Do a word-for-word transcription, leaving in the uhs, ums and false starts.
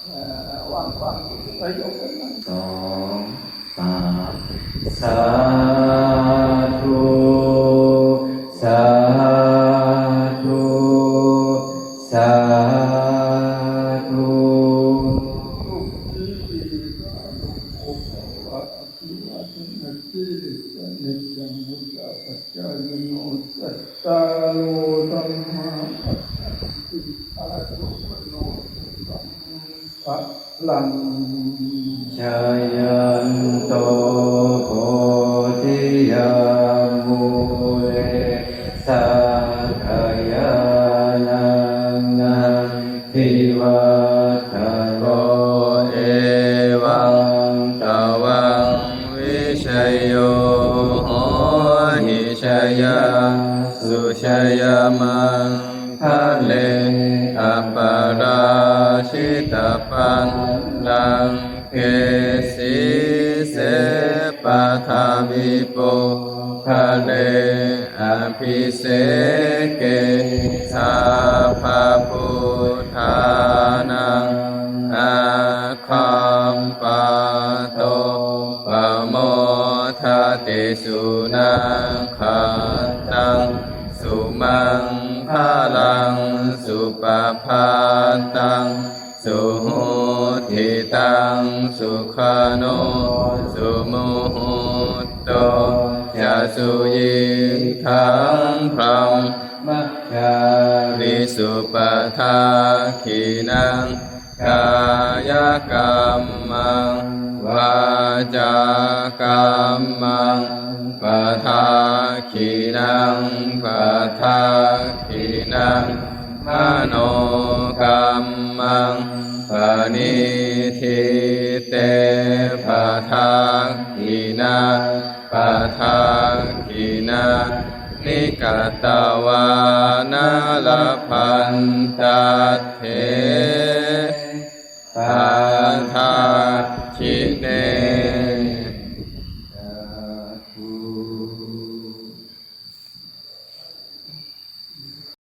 เอ่อ วาง วาง ยกขึ้นมา สอง สาม สาธุ สาธุ สาธุ Niccāno sattā vatthāno sukhato ca sukhī bhava. Atthāno dhammā vaḍḍhanti, āyu vaṇṇo sukhaṃ balaṃ. Jayanto bodhiyā mūle sakyānaṃ nandivaḍḍhano, evaṃ tvaṃ vijayo hohi jayassu jayamaṅgale, aparājitapallaṅke sīse paṭhavipokkhare, abhiseke sabbabuddhānaṃ aggappatto pamodati. Sunakkhattaṃ sumaṅgalaṃ supabhātaṃ suhuṭṭhitaṃ, sukhaṇo sumuhutto ca suyiṭṭhaṃ brahmacārisu. Padakkhiṇaṃ kāyakammaṃ vācākammaṃ padakkhiṇaṃ, padakkhiṇaṃ manokammaṃ paṇidhī te padakkhiṇā, padakkhiṇāni katvāna labhantatthe